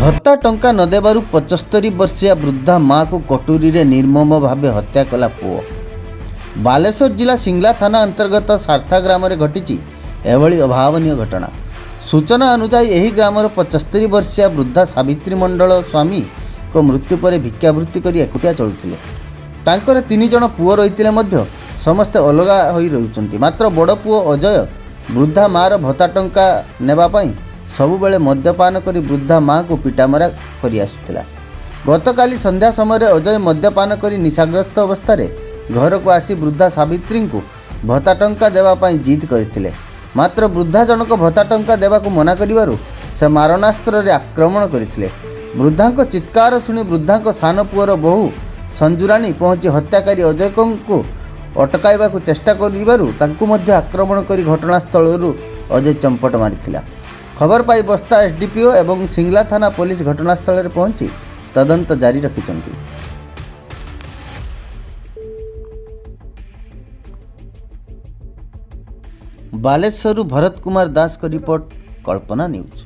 ଭତ୍ତା ଟଙ୍କା ନ ଦେବାରୁ 75 ବର୍ଷୀୟା ବୃଦ୍ଧା ମାଆକୁ କଟୁରୀରେ ନିର୍ମମ ଭାବେ ହତ୍ୟା କଲା ପୁଅ। ବାଲେଶ୍ୱର ଜିଲ୍ଲା ସିଂଲା ଥାନା ଅନ୍ତର୍ଗତ ସାର୍ଥା ଗ୍ରାମରେ ଘଟିଛି ଏଭଳି ଅଭାବନୀୟ ଘଟଣା। ସୂଚନା ଅନୁଯାୟୀ, ଏହି ଗ୍ରାମର 75 ବର୍ଷୀୟା ବୃଦ୍ଧା ସାବିତ୍ରୀ ମଣ୍ଡଳ ସ୍ୱାମୀଙ୍କ ମୃତ୍ୟୁ ପରେ ଭିକ୍ଷାବୃତ୍ତି କରି ଏକୁଟିଆ ଚଳୁଥିଲେ। ତାଙ୍କର 3 ଜଣ ପୁଅ ରହିଥିଲେ ମଧ୍ୟ ସମସ୍ତେ ଅଲଗା ହୋଇ ରହୁଛନ୍ତି। ମାତ୍ର ବଡ଼ ପୁଅ ଅଜୟ ବୃଦ୍ଧା ମାଆର ଭତ୍ତା ଟଙ୍କା ନେବା ପାଇଁ ସବୁବେଳେ ମଦ୍ୟପାନ କରି ବୃଦ୍ଧା ମାଆକୁ ପିଟାମରା କରି ଆସୁଥିଲା। ଗତକାଲି ସନ୍ଧ୍ୟା ସମୟରେ ଅଜୟ ମଦ୍ୟପାନ କରି ନିଶାଗ୍ରସ୍ତ ଅବସ୍ଥାରେ ଘରକୁ ଆସି ବୃଦ୍ଧା ସାବିତ୍ରୀଙ୍କୁ ଭତ୍ତା ଟଙ୍କା ଦେବା ପାଇଁ ଜିଦ୍ କରିଥିଲେ। ମାତ୍ର ବୃଦ୍ଧା ଜଣକ ଭତ୍ତା ଟଙ୍କା ଦେବାକୁ ମନା କରିବାରୁ ସେ ମାରଣାସ୍ତ୍ରରେ ଆକ୍ରମଣ କରିଥିଲେ। ବୃଦ୍ଧାଙ୍କ ଚିତ୍କାର ଶୁଣି ବୃଦ୍ଧାଙ୍କ ସାନ ପୁଅର ବୋହୂ ସଞ୍ଜୁରାଣୀ ପହଞ୍ଚି ହତ୍ୟାକାରୀ ଅଜୟଙ୍କୁ ଅଟକାଇବାକୁ ଚେଷ୍ଟା କରିବାରୁ ତାଙ୍କୁ ମଧ୍ୟ ଆକ୍ରମଣ କରି ଘଟଣାସ୍ଥଳରୁ ଅଜୟ ଚମ୍ପଟ ମାରିଥିଲା। ଖବର ପାଇ ବସ୍ତା ଏସ୍ଡିପିଓ ଏବଂ ସିଂଲା ଥାନା ପୋଲିସ ଘଟଣାସ୍ଥଳରେ ପହଞ୍ଚି ତଦନ୍ତ ଜାରି ରଖିଛନ୍ତି। ବାଲେଶ୍ୱରରୁ ଭରତ କୁମାର ଦାସଙ୍କ ରିପୋର୍ଟ, କଳ୍ପନା ନ୍ୟୁଜ୍।